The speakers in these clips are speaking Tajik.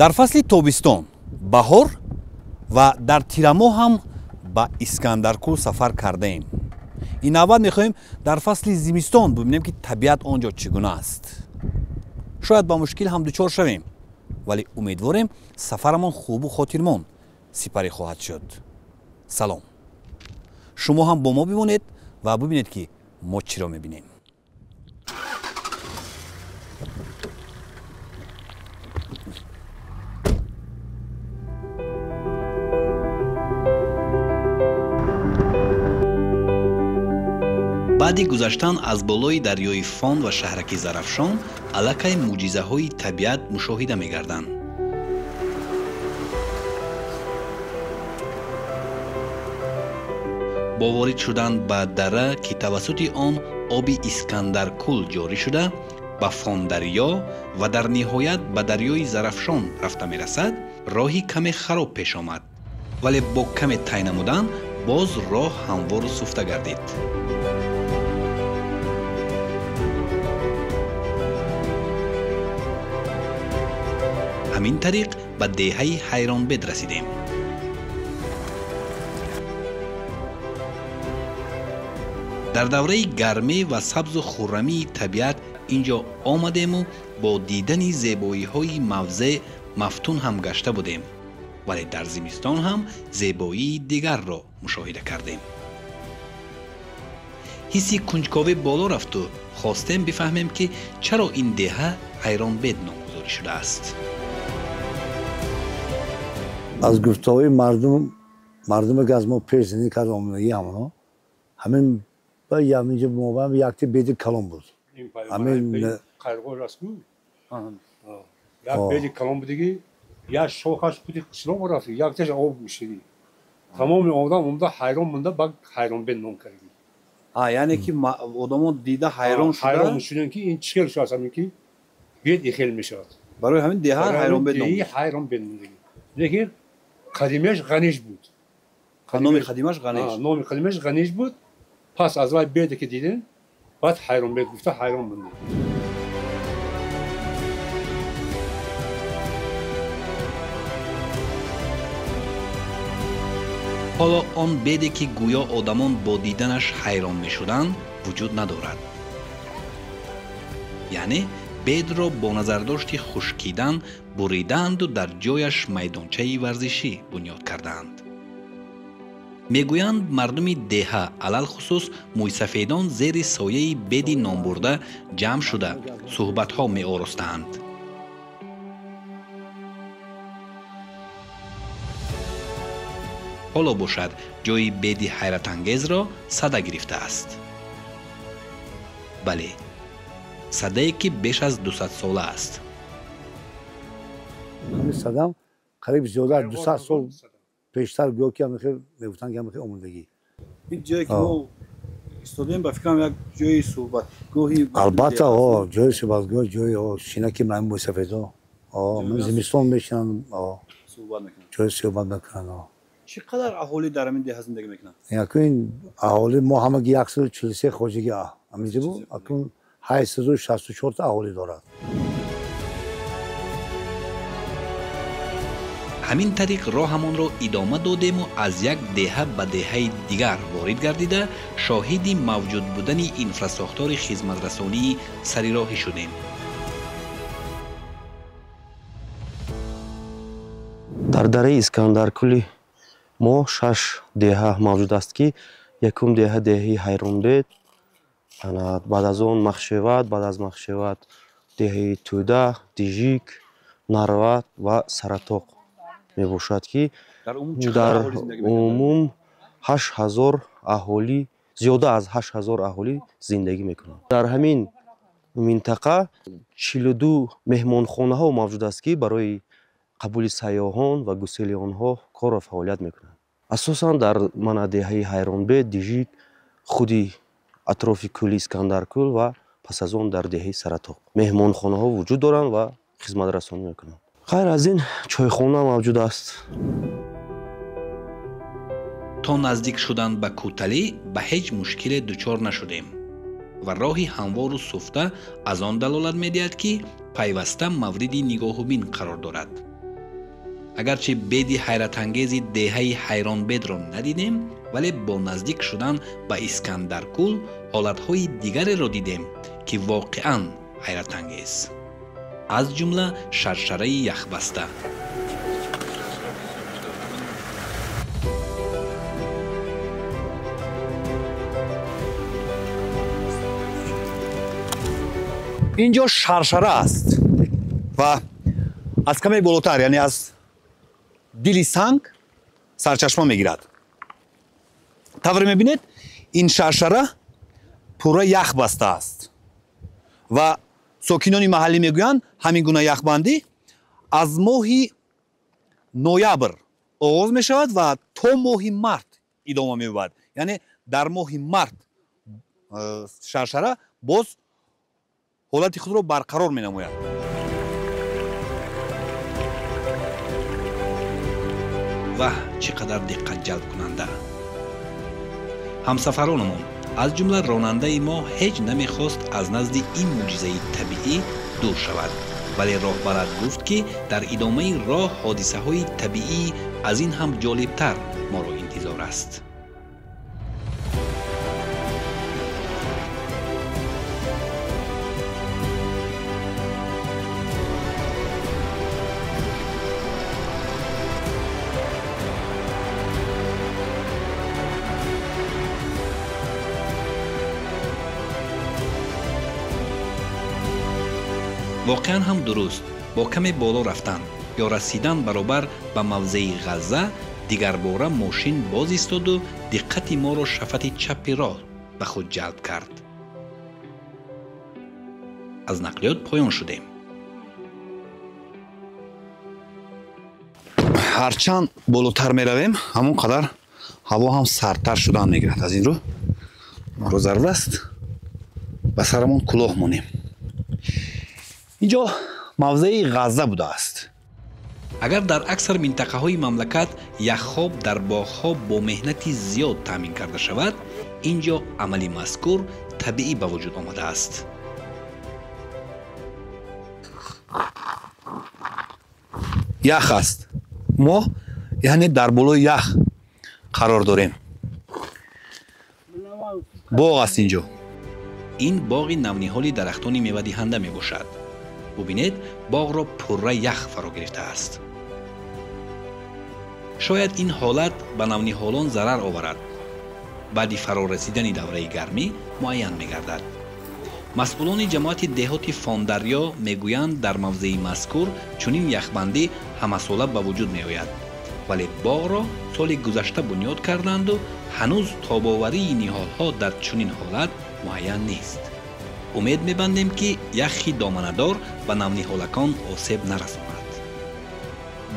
Дар фасли тобистон, баҳор ва дар тирамоҳ ҳам ба Искандаркӯл сафар кардаем. Ин навбат мехоҳем дар фасли зимистон бибинем, ки табиат он ҷо чӣ гуна аст. Шояд ба мушкил ҳам дучор шавем, вале умедворем сафарамон хубу хотирмон сипарӣ хоҳад шуд. Салом, шумо ҳам бо мо бимонед ва бибинед, ки мо чиро мебинем. Баъди гузаштан аз болои дарёи Фон ва шаҳраки Зарафшон аллакай мӯъҷизаҳои табиат мушоҳида мегарданд. Бо ворид шудан ба дара, ки тавассути он оби Искандаркӯл ҷорӣ шуда, ба Фондарё ва дар ниҳоят ба дарёи Зарафшон рафта мерасад, роҳи каме хароб пеш омад, вале бо каме тай намудан боз роҳ ҳамвору суфта гардид. Ҳамин тариқ ба деҳаи Ҳайронбед расидем. Дар давраи гармӣ ва сабзу хуррамии табиат ин ҷо омадему бо дидани зебоиҳои мавзеъ мафтун ҳам гашта будем, вале дар зимистон ҳам зебоии дигарро мушоҳида кардем. Ҳисси кунҷковӣ боло рафту хостем бифаҳмем, ки чаро ин деҳа Ҳайронбед номгузорӣ шудааст. Аз гуфтаҳои мардум, мардуме ки аз мо пеш зиндагӣ карда омадагӣ, ҳамоно ҳамин ба ҳаминҷо мо якти беди калон буд. Ҳамин як беди калон будиги, як шохаш буди, қишлоқ рафт, якташ об мешиди. Тамоми одам омда ҳайрон монда, ба Ҳайронбед ном кардем. Яъне ки одамон дида ҳайрон шуда, ҳайрон шуданд, ки ин чӣ хел шуд, ҳамин ки бед ихел мешавад. Барои ҳамин деҳа Ҳайронбед ном. Ҳайронбед ном. Лекин қадимаш Ғаниш буд. Номи қадимаш Ғаниш. Номи қадимаш Ғаниш буд. Пас аз вай беде ки дидем, баъд Ҳайронбед гуфта ҳайрон мондем. Ҳоло он беде, ки гӯё одамон бо диданаш ҳайрон мешуданд, вуҷуд надорад. Яъне бедро бо назардошти хушкидан буридаанду дар ҷояш майдончаи варзишӣ бунёд кардаанд. Мегӯянд, мардуми деҳа, алалхусус мӯйсафедон, зери сояи беди номбурда ҷамъ шуда суҳбатҳо меоростаанд. Ҳоло бошад, ҷои беди ҳайратангезро сада гирифтааст. Бале, садае, ки беш аз 200 сола аст. Ҳамин садам қариб зиёда аз 200 сол пештар гӯё ки ҳамин мегуфтанд, ки ҳамин омодагӣ. Ин ҷое, ки мо истодем, ба фикрам, як ҷои суҳбатгоҳи. Албатта, ҷои суҳбатгоҳ, ҷои шинаки ман мӯйсафедо зимистон мешинанд, ҷои суҳбат мекунанд. Чӣ қадар аҳолӣ дар ҳамин деҳа зиндагӣ мекунанд? Акун аҳолӣ мо ҳамаги 143 хоҷагӣ ҳаминҷо бу, акун 864 аҳолӣ дорад. Ҳамин тариқ роҳамонро идома додему аз як деҳа ба деҳаи дигар ворид гардида, шоҳиди мавҷуд будани инфрасохтори хизматрасонии сарироҳӣ шудем. Дар дараи Искандаркӯли мо шаш деҳа мавҷуд аст, ки якум деҳа деҳаи Ҳайронбед, баъд аз он Махшеват, баъд аз Махшеват деҳаи Тӯда, Дижик, Нарват ва Саратоқ мебошад, ки дар умум 8000 аҳолӣ, зиёда аз 8000 аҳолӣ зиндагӣ мекунанд. Дар ҳамин минтақа 42 меҳмонхонаҳо мавҷуд аст, ки барои қабули сайёҳон ва гусели онҳо корро фаъолият мекунанд. Асосан дар мана деҳаи Ҳайронбед, Дижик, худи атрофи кӯли Искандаркӯл ва пас аз он дар деҳаи Саратоқ меҳмонхонаҳо вуҷуд доранд ва хизматрасонӣ мекунанд. Ғайр аз ин, чойхона мавҷуд аст. То наздик шудан ба Кӯталӣ ба ҳеҷ мушкиле дучор нашудем ва роҳи ҳамвору суфта аз он далолат медиҳад, ки пайваста мавриди нигоҳубин қарор дорад. Агарчи беди ҳайратангези деҳаи Ҳайронбедро надидем, вале бо наздик шудан ба Искандаркул ҳолатҳои дигареро дидем, ки воқеан ҳайратангез, аз ҷумла шаршараи яхбаста. Инҷо шаршара аст ва аз каме болотар, яъне аз дили санг сарчашма мегирад. Тавре мебинед, ин шаршара пурра ях баста аст ва сокинони маҳаллӣ мегӯянд, ҳамин гуна яхбандӣ аз моҳи ноябр оғоз мешавад ва то моҳи март идома меёбад. Яъне дар моҳи март шаршара боз ҳолати худро барқарор менамояд. Ваҳ, чӣ қадар диққат ҷалбкунанда! Ҳамсафаронамон, аз ҷумла ронандаи мо, ҳеҷ намехост аз назди ин мӯъҷизаи табиӣ дур шавад, вале роҳбарат гуфт, ки дар идомаи роҳ ҳодисаҳои табиӣ аз ин ҳам ҷолибтар моро интизор аст. Воқеан ҳам дуруст, бо каме боло рафтан ё расидан баробар ба мавзеи Ғазза, дигарбора мошин боз истоду диққати моро шафати чапи роҳ ба худ ҷалб кард. Аз нақлиёт поён шудем. Ҳарчанд болотар меравем, ҳамон қадар ҳаво ҳам сардтар шудан мегирад. Аз ин рӯ моро зарур аст ба сарамон кулоҳ монем. Инҷо мавзеи Ғазза будааст. Агар дар аксар минтақаҳои мамлакат яххоб дар боғҳо бо меҳнати зиёд таъмин карда шавад, инҷо амали мазкур табиӣ ба вуҷуд омадааст. Ях аст. Мо яъне дар болои ях қарор дорем. Боғ аст инҷо. Ин боғи навниҳоли дарахтони мевадиҳанда мебошад. Бубинед, боғро пурра ях фаро гирифтааст. Шояд ин ҳолат ба навниҳолон зарар оварад. Баъди фарорасидани давраи гармӣ муайян мегардад. Масъулони ҷамоати деҳоти Фондарё мегӯянд, дар мавзеи мазкур чунин яхбандӣ ҳамасола ба вуҷуд меояд, вале боғро соли гузашта бунёд карданду ҳанӯз тобоварии ниҳолҳо дар чунин ҳолат муайян нест. Умед мебандем, ки яхи доманадор ба навниҳолакон осеб нарасонад.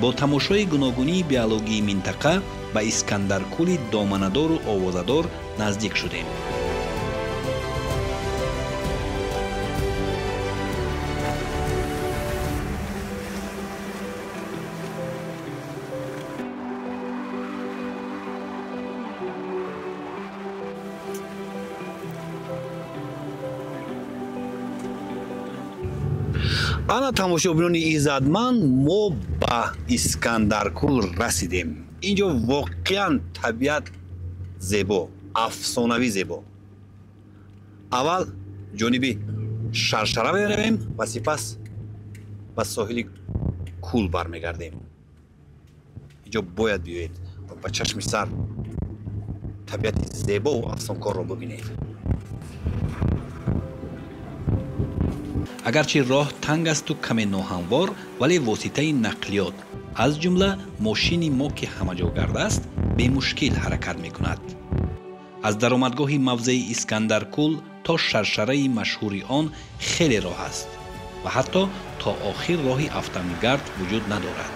Бо тамошои гуногунии биологии минтақа ба Искандаркули доманадору овозадор наздик шудем. Ана тамошобинони иззатманд, мо ба Искандаркул расидем. Инҷо воқеан табиат зебо, афсонавӣ зебо. Аввал ҷониби шаршара меравем ва сипас ба соҳили кул бармегардем. Инҷо бояд биёед ва ба чашми сар табиати зебову афсонкорро бибинед. Агарчи роҳ танг асту каме ноҳамвор, вале воситаи нақлиёт, аз ҷумла мошини мо, ки ҳамаҷогард аст, бемушкил ҳаракат мекунад. Аз даромадгоҳи мавзеи Искандаркул то шаршараи машҳури он хеле роҳ аст ва ҳатто то охир роҳи автомигард вуҷуд надорад.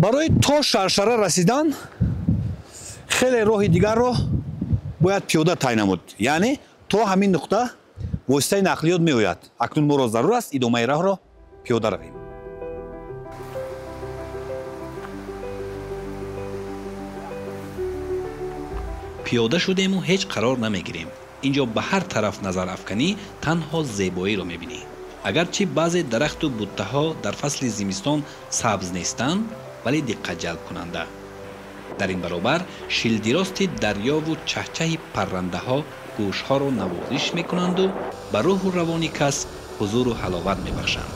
Барои то шаршара расидан хеле роҳи дигарро бояд пиёда тай намуд. Яъне то ҳамин нуқта Воситаи нақлиёт меояд. Акнун моро зарур аст идомаи роҳро пиёда равем. Пиёда шудему ҳеҷ қарор намегирем. Инҷо ба ҳар тараф назар афканӣ танҳо зебоиро мебинӣ. Агарчи баъзе дарахту буттаҳо дар фасли зимистон сабз нестанд, вале диққатҷалбкунанда. Дар ин баробар шилдирости дарёву чаҳчаҳи паррандаҳо гӯшҳоро навозиш мекунанду ба рӯҳу равони кас ҳузуру ҳаловат мебахшанд.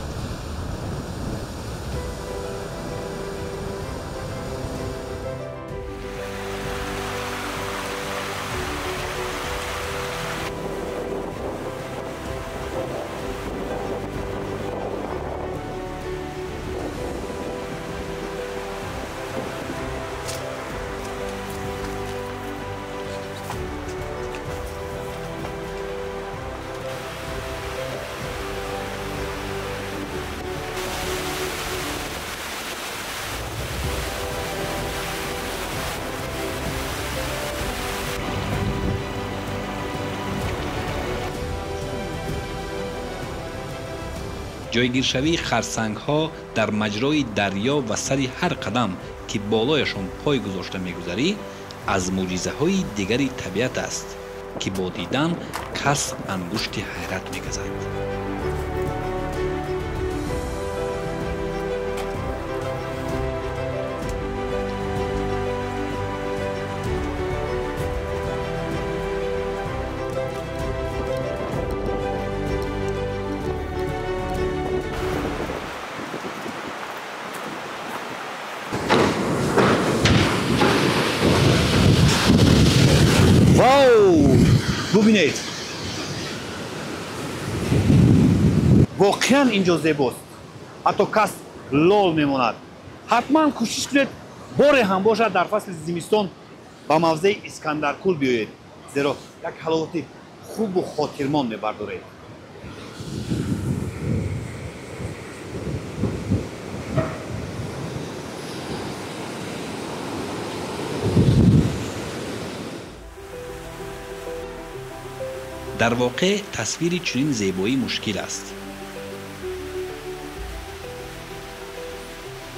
Ҷойгиршавии харсангҳо дар маҷрои дарё ва сари ҳар қадам, ки болояшон пой гузошта мегузарӣ, аз мӯъҷизаҳои дигари табиат аст, ки бо дидан кас ангушти ҳайрат мегазад. Бубинед, воқеан инҷо зебост, ҳатто кас лол мемонад. Ҳатман кӯшиш кунед боре ҳам бошад дар фасли зимистон ба мавзеи Искандаркул биёед, зеро як ҳаловати хубу хотирмон мебардоред. Дар воқеъ тасвири чунин зебоӣ мушкил аст,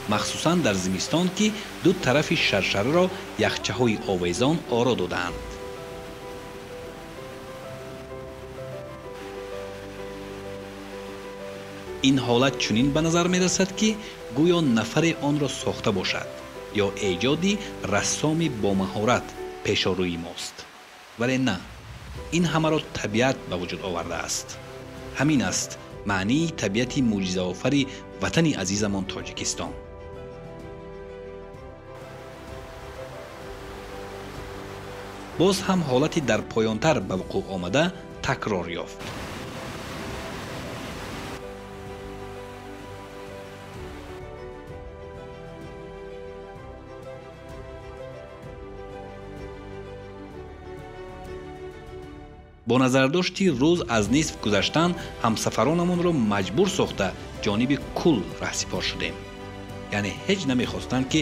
махсусан дар зимистон, ки ду тарафи шаршараро яхчаҳои овезон оро додаанд. Ин ҳолат чунин ба назар мерасад, ки гӯё нафаре онро сохта бошад ё эҷоди рассоми бомаҳорат пешорӯи мост. Вале на, ин ҳамаро табиат ба вуҷуд овардааст. Ҳамин аст маънии табиати мӯъҷизаофари ватани азизамон Тоҷикистон. Боз ҳам ҳолати дар поёнтар ба вуқӯъ омада такрор ёфт. Бо назардошти рӯз аз нисф гузаштан ҳамсафаронамонро маҷбур сохта ҷониби кул раҳсипор шудем. Яъне ҳеҷ намехостанд, ки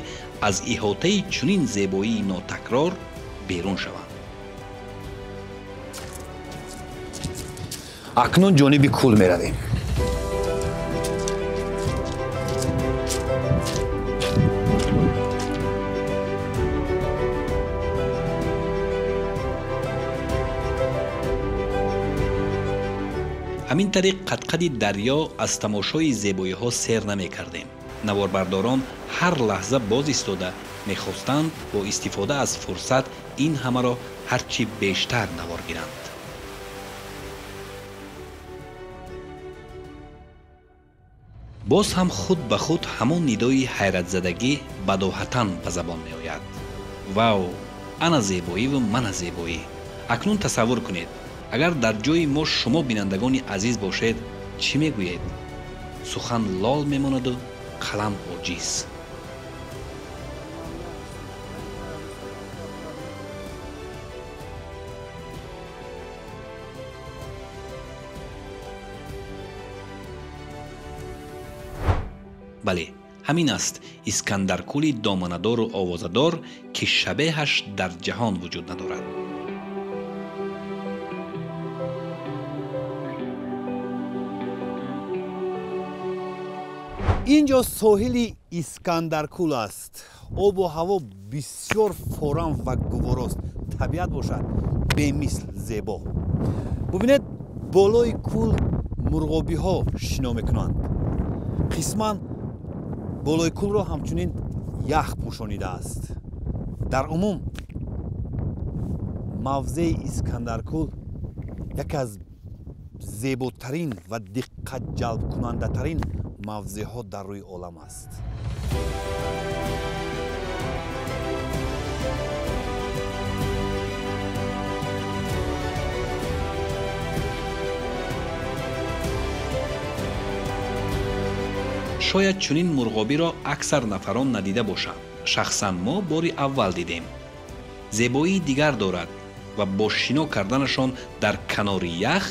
аз иҳотаи чунин зебоии нотакрор берун шаванд. Акнун ҷониби кул меравем. Ҳамин тариқ қадқади дарё аз тамошои зебоиҳо сер намекардем. Наворбардорон ҳар лаҳза боз истода мехостанд бо истифода аз фурсат ин ҳамаро ҳарчи бештар навор гиранд. Боз ҳам худ ба худ ҳамон нидои ҳайратзадагӣ бадоҳатан ба забон меояд. Вау, ана зебоиву мана зебоӣ! Акнун тасаввур кунед, агар дар ҷои мо шумо бинандагони азиз бошед, чӣ мегӯед? Сухан лол мемонаду қалам оҷиз. Бале, ҳамин аст Искандаркули доманадору овозадор, ки шабеҳаш дар ҷаҳон вуҷуд надорад. Ин ҷо соҳили Искандаркул аст. Обу ҳаво бисёр форам ва гуворост, табиат бошад бемисл зебо. Бубинед, болои кӯл мурғобиҳо шино мекунанд. Қисман болои кӯлро ҳамчунин ях пӯшонидааст. Дар умум мавзеи Искандаркул яке аз зеботарин ва диққатҷалбкунандатарин мавзеъҳо дар рӯи олам аст. Шояд чунин мурғобиро аксар нафарон надида бошанд. Шахсан мо бори аввал дидем. Зебоии дигар дорад ва бо шино карданашон дар канори ях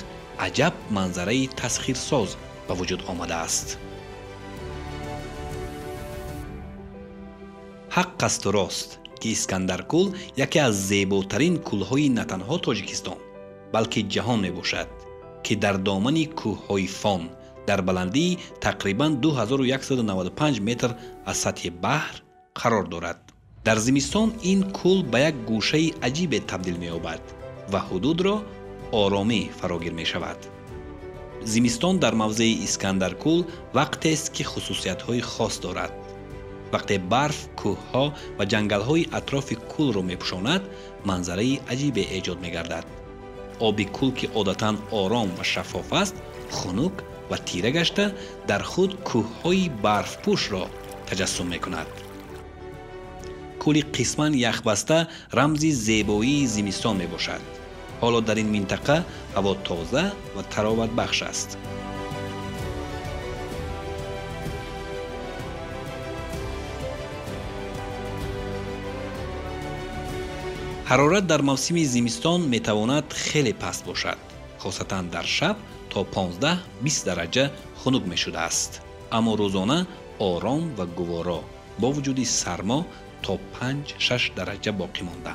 аҷаб манзараи тасхирсоз ба вуҷуд омадааст. Ҳақ асту рост, ки Искандаркул яке аз зеботарин кӯлҳои на танҳо Тоҷикистон, балки ҷаҳон мебошад, ки дар домани кӯҳҳои Фон дар баландии тақрибан 2195 метр аз сатҳи баҳр қарор дорад. Дар зимистон ин кӯл ба як гӯшаи аҷибе табдил меёбад ва ҳудудро оромӣ фарогир мешавад. Зимистон дар мавзеи Искандаркул вақтест, ки хусусиятҳои хос дорад. Вақте барф кӯҳҳо ва ҷангалҳои атрофи кӯлро мепӯшонад, манзараи аҷибе эҷод мегардад. Оби кӯл, ки одатан ором ва шаффоф аст, хунук ва тира гашта, дар худ кӯҳҳои барфпӯшро таҷассум мекунад. Кӯли қисман яхбаста рамзи зебоии зимистон мебошад. Ҳоло дар ин минтақа ҳаво тоза ва тароватбахш аст. Ҳарорат дар мавсими зимистон метавонад хеле паст бошад, хосатан дар шаб то 15-20 дараҷа хунук мешудааст, аммо рӯзона ором ва гуворо бо вуҷуди сармо то 5-6 дараҷа боқӣ монда.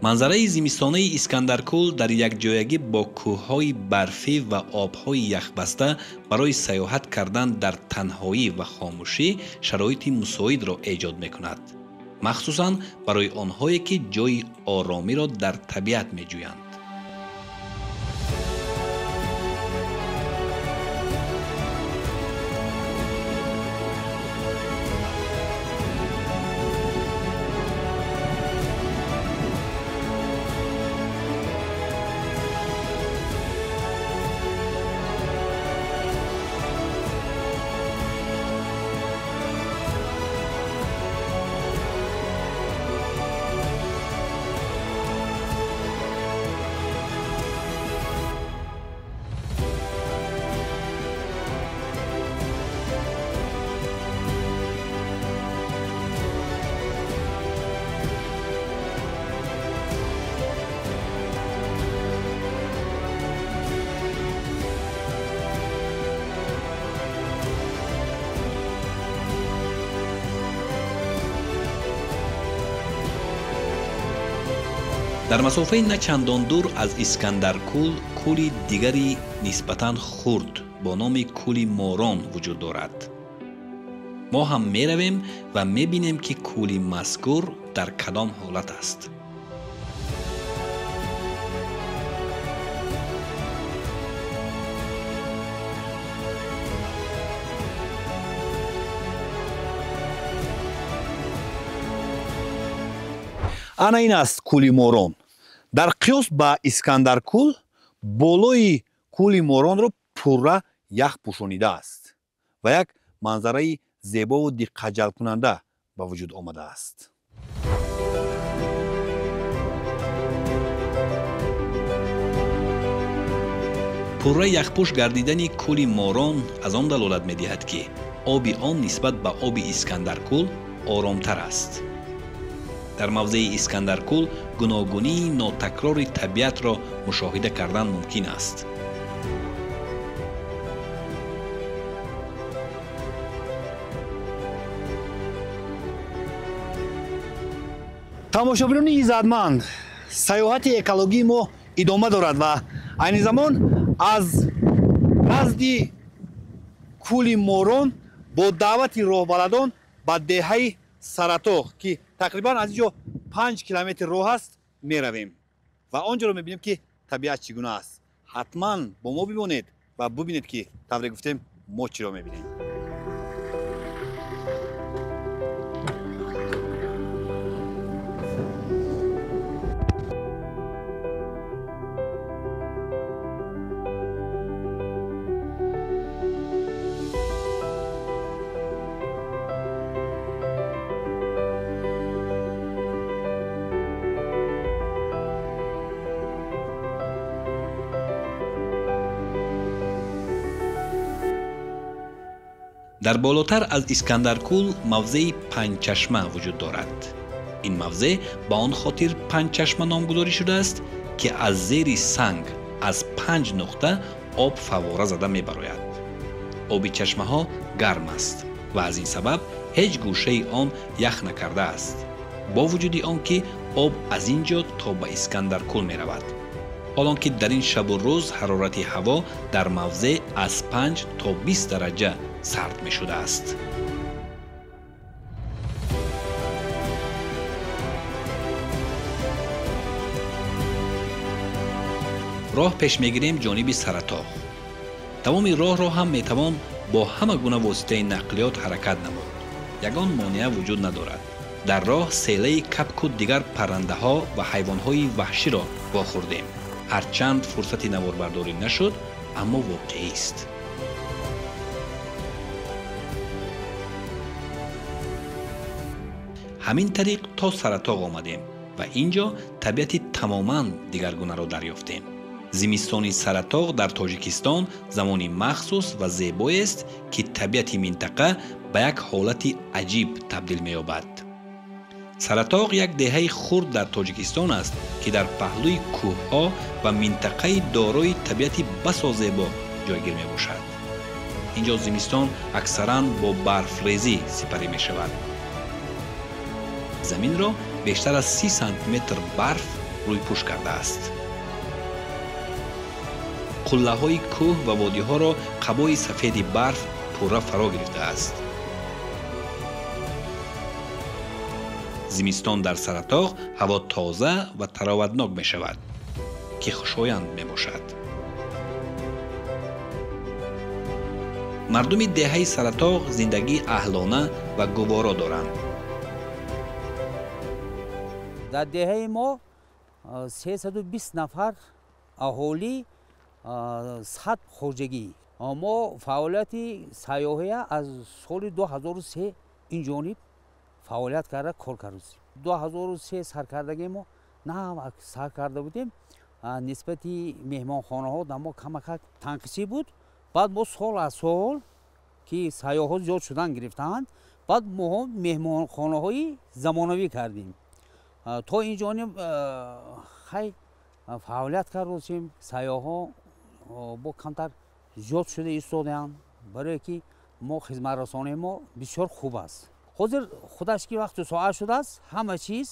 Манзараи зимистонаи Искандаркул дар якҷоягӣ бо кӯҳҳои барфӣ ва обҳои яхбаста барои сайёҳат кардан дар танҳоӣ ва хомӯшӣ шароити мусоидро эҷод мекунад, махсусан барои онҳое, ки ҷойи оромиро дар табиат меҷӯянд. Дар масофаи на чандон дур аз Искандаркул кӯли дигари нисбатан хурд бо номи кӯли Морон вуҷуд дорад. Мо ҳам меравем ва мебинем, ки кӯли мазкур дар кадом ҳолат аст. Ана ин аст кӯли Морон. Дар қиёс ба Искандаркул болои кӯли Моронро пурра ях пӯшонидааст ва як манзараи зебову диққатҷалбкунанда ба вуҷуд омадааст. Пурра яхпӯш гардидани кӯли Морон аз он далолат медиҳад, ки оби он нисбат ба оби Искандаркул оромтар аст. Дар мавзеи Искандаркул гуногунии нотакрори табиатро мушоҳида кардан мумкин аст. Тамошобинони иззатманд, сайёҳати экологии мо идома дорад ва айни замон аз назди кӯли Морон Бо даъвати роҳбаладон ба деҳаи Саратоғ, ки тақрибан аз ин ҷо 5 километр роҳ аст, меравем ва он ҷоро мебинем, ки табиат чӣ гуна аст. Ҳатман бо мо бимонед ва бубинед, ки тавре гуфтем мо чиро мебинем. Дар болотар аз Искандаркул мавзеи Панҷчашма вуҷуд дорад. Ин мавзеъ ба он хотир Панҷчашма номгузорӣ шудааст, ки аз зери санг аз 5 нуқта об фаввора зада мебарояд. Оби чашмаҳо гарм аст ва аз ин сабаб ҳеҷ гӯшаи он ях накардааст, бо вуҷуди он ки об аз ин ҷо то ба Искандаркул меравад. Ҳолон ки дар ин шабу рӯз ҳарорати ҳаво дар мавзеъ аз 5 то 20 дараҷа сард мешудааст. Роҳ пеш мегирем ҷониби Саратоғ. Тамоми роҳро ҳам метавон бо ҳама гуна воситаи нақлиёт ҳаракат намуд. Ягон монеа вуҷуд надорад. Дар роҳ селаи капку дигар паррандаҳо ва ҳайвонҳои ваҳширо вохӯрдем. Ҳарчанд фурсати наворбардорӣ нашуд, аммо воқеист. Ҳамин тариқ то Саратоғ омадем ва ин ҷо табиати тамоман дигаргунаро дарёфтем. Зимистони Саратоғ дар Тоҷикистон замони махсус ва зебоест, ки табиати минтақа ба як ҳолати аҷиб табдил меёбад. Саратоғ як деҳаи хурд дар Тоҷикистон аст, ки дар паҳлӯи кӯҳҳо ва минтақаи дорои табиати басо зебо ҷойгир мебошад. Ин ҷо зимистон аксаран бо барфрезӣ сипарӣ мешавад. Заминро бештар аз 30 сантиметр барф рӯйпӯш кардааст. Қуллаҳои кӯҳ ва водиҳоро қабои сафеди барф пурра фаро гирифтааст. Зимистон дар Саратоғ ҳаво тоза ва тароватнок мешавад, ки хушоянд мебошад. Мардуми деҳаи Саратоғ зиндагии аҳлона ва гуворо доранд. Дар деҳаи мо 320 нафар аҳолӣ, 100 хоҷагӣ. Мо фаъолияти сайёҳия аз соли 2003 ин ҷониб фаъолият карда кор кардем. 2003 саркардагии мо на сар карда будем, нисбати меҳмонхонаҳо дар мо камакак танқисӣ буд. Баъд мо сол аз сол ки сайёҳҳо зиёд шудан гирифтаанд, баъд моҳо меҳмонхонаҳои замонавӣ кардем. То ин ҷониб хай фаъолият кардем, сайёҳҳо бо камтар зиёд шуда истодаанд, барое ки мо хизматрасонии мо бисёр хуб аст. Ҳозир худаш ки вақту соат шудааст, ҳама чиз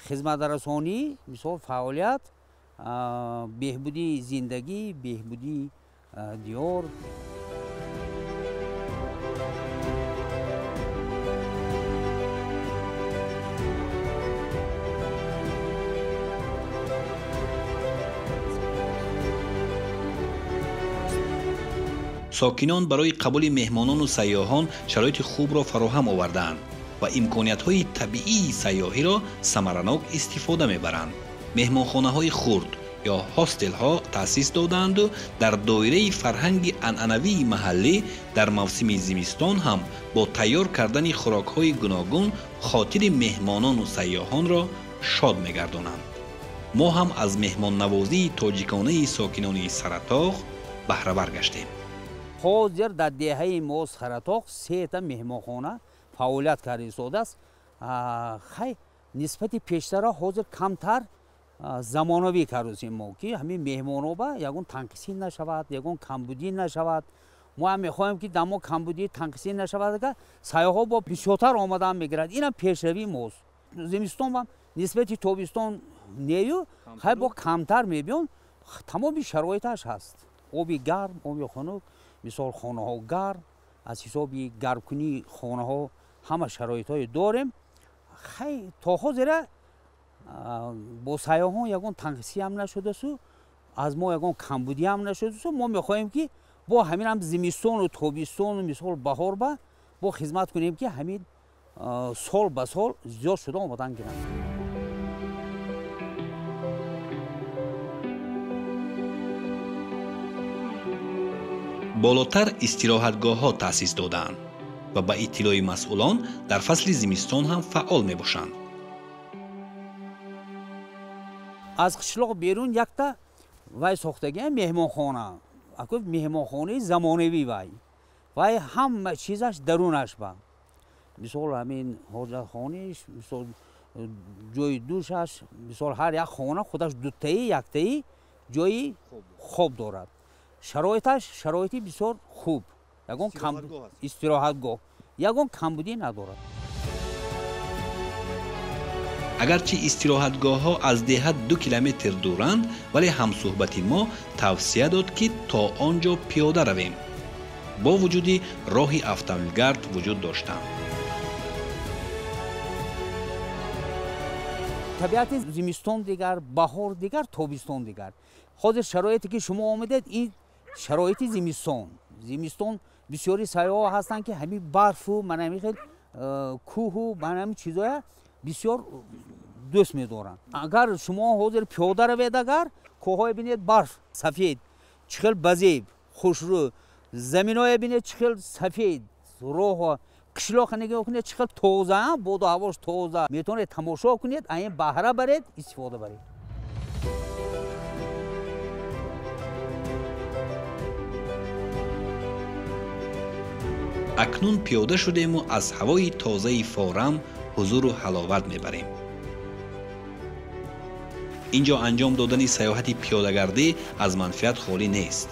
хизматрасонӣ, мисол фаъолият, беҳбудии зиндагӣ, беҳбудии диёр. Сокинон барои қабули меҳмонону сайёҳон шароити хубро фароҳам овардаанд ва имкониятҳои табиии сайёҳиро самаранок истифода мебаранд. Меҳмонхонаҳои хурд ё ҳостелҳо таъсис додаанду дар доираи фарҳанги анъанавии маҳаллӣ дар мавсими зимистон ҳам бо тайёр кардани хӯрокҳои гуногун хотири меҳмонону сайёҳонро шод мегардонанд. Мо ҳам аз меҳмоннавозии тоҷиконаи сокинони Саратоғ баҳравар гаштем. Ҳозир дар деҳаи мо Саратоғ 3 меҳмонхона фаъолият карда истодааст. Хай нисбати пештара ҳозир камтар замонавӣ кардем мо, ки ҳамин меҳмонҳо ба ягон танқисӣ нашавад, ягон камбудӣ нашавад. Мо ҳам мехоҳем, ки дар мо камбудӣ танқисӣ нашавад, агар сайёҳҳо бо бисёртар омадан мегиранд. Инам пешравии мост. Зимистон ҳам нисбати тобистон нею хай бо камтар мебиён, тамоми шароиташ ҳаст. Оби гарм, оби хунук, мисол хонаҳо гарм, Аз ҳисоби гармкунии хонаҳо ҳама шароитҳое дорем. Хай, то ҳозира бо сайёҳон ягон танқисӣ ҳам нашудасу, аз мо ягон камбудӣ ҳам нашудасу. Мо мехоҳем, ки бо ҳамин ҳам зимистону тобистону, мисол, баҳор ба бо хизмат кунем, ки ҳамин сол ба сол зиёд шуда омадан гиранд. Болотар истироҳатгоҳҳо таъсис додаанд ва ба иттилои масъулон дар фасли зимистон ҳам фаъол мебошанд. Аз қишлоқ берун якта вай сохтагиам, меҳмонхона, аку меҳмонхонаи замонавӣ. Вай ҳама чизаш дарунаш ба, мисол, ҳамин ҳоҷатхониш, мисол, ҷои душаш, мисол, ҳар як хона худаш дутаи, яктаи ҷои хоб дорад. Шароиташ шароити бисёр хуб, ягон истироҳатгоҳ, ягон камбудӣ надорад. Агарчи истироҳатгоҳҳо аз деҳа 2 километр дуранд, вале ҳамсӯҳбати мо тавсия дод, ки то он ҷо пиёда равем, бо вуҷуди роҳи автомобилгард вуҷуд доштанд. Табиати зимистон дигар, баҳор дигар, тобистон дигар. Ҳозир шароите, ки шумо омадед, ин шароити зимистон. Зимистон бисёри сайёҳ ҳастанд, ки ҳамин барфу, мана ҳамин хел кӯҳу, мана ҳамин чизоя бисёр дӯст медоранд. Агар шумо ҳозир пиёда равед, агар кӯҳҳое бинед, барф сафед, чӣ хел базеб, хушрӯ, заминое бинед, чӣ хел сафед, роҳо, қишлоқа нигоҳ кунед, чӣ хел тоза, боду ҳавош тоза. Метавонед тамошо кунед, аин баҳра баред, истифода баред. Акнун пиёда шудему аз ҳавои тозаи форам ҳузуру ҳаловат мебарем. Ин ҷо анҷом додани саёҳати пиёдагардӣ аз манфиат холӣ нест.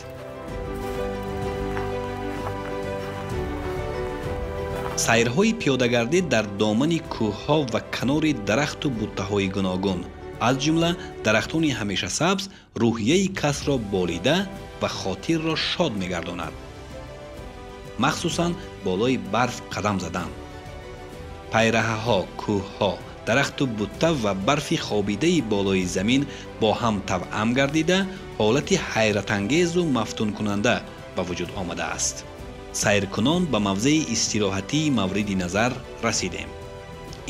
Сайрҳои пиёдагардӣ дар домани кӯҳҳо ва канори дарахту буттаҳои гуногун, аз ҷумла дарахтони ҳамешасабз, рӯҳияи касро болида ва хотирро шод мегардонад. Махсусан болои барф қадам задан, пайраҳаҳо, кӯҳҳо, дарахту бутта ва барфи хобидаи болои замин бо ҳам тавъам гардида, ҳолати ҳайратангезу мафтункунанда ба вуҷуд омадааст. Сайркунон ба мавзеи истироҳатии мавриди назар расидем.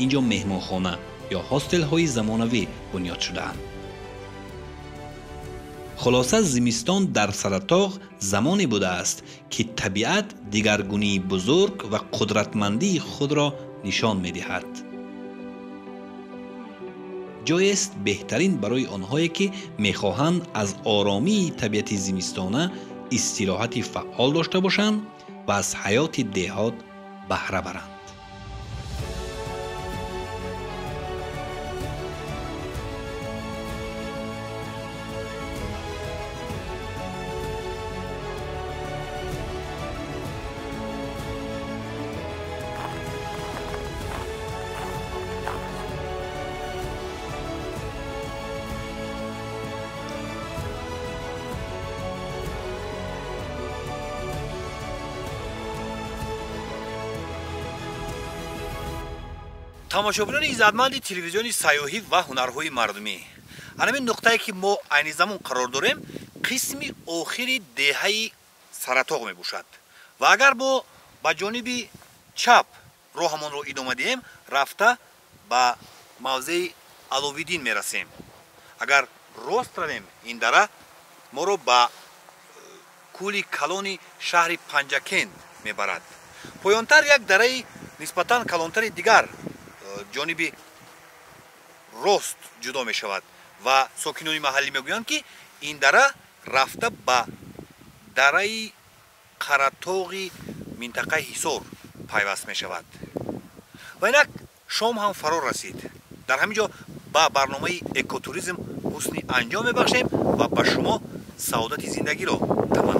Ин ҷо меҳмонхона ё ҳостелҳои замонавӣ бунёд шудаанд. Хулоса, зимистон дар Саратоғ замоне будааст, ки табиат дигаргунии бузург ва қудратмандии худро нишон медиҳад. Ҷоест беҳтарин барои онҳое, ки мехоҳанд аз оромии табиати зимистона истироҳати фаъол дошта бошанд ва аз ҳаёти деҳот баҳра баранд. Тамошобинони иззатманди телевизиони сайёҳӣ ва ҳунарҳои мардумӣ, анамин нуқтае, ки мо айни замон қарор дорем, қисми охири деҳаи Саратоғ мебошад ва агар мо ба ҷониби чап роҳамонро идома диҳем, рафта ба мавзеи Аловиддин мерасем. Агар рост равем, ин дара моро ба кӯли калони шаҳри Панҷакент мебарад. Поёнтар як дараи нисбатан калонтари дигар ҷониби рост ҷудо мешавад ва сокинони маҳаллӣ мегӯянд, ки ин дара рафта ба дараи Қаратоғи минтақаи Ҳисор пайваст мешавад. Ва инак шом ҳам фаро расид. Дар ҳамин ҷо ба барномаи экотуризм ҳусни анҷом мебахшем ва ба шумо саодати зиндагиро таманно.